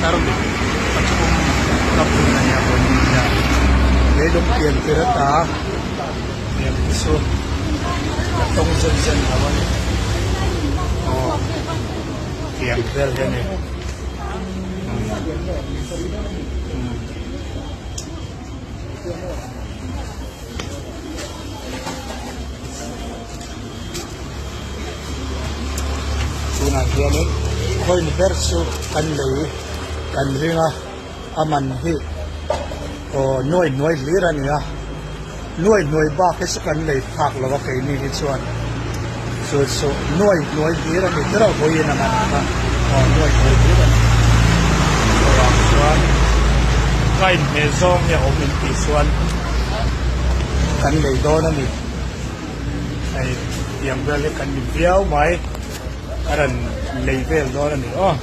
Tarmit pathum ka phun a nia vawiin hian leilung pian tir ata hniam te chu ka tawng zen zen lo a ni aw tiang vel hi a ni umm. Tunah hianin coin ber chu kan lei kan ring a a man hi aw nuai hnuai hlir a ni a nuai hnuai bak hi chu kan lei phak lo a keini hi chuan chu chu nuai hnuai hlir a ni ber a vawiin a man kha aw nuai hnuai hlir a ni chuvang chuan ka inhmeh zawng hi a awm intih chuan kan lei dawn a ni. Hei tiang vel hi kan ni viau mai a rawn lei vel dawn a ni aw.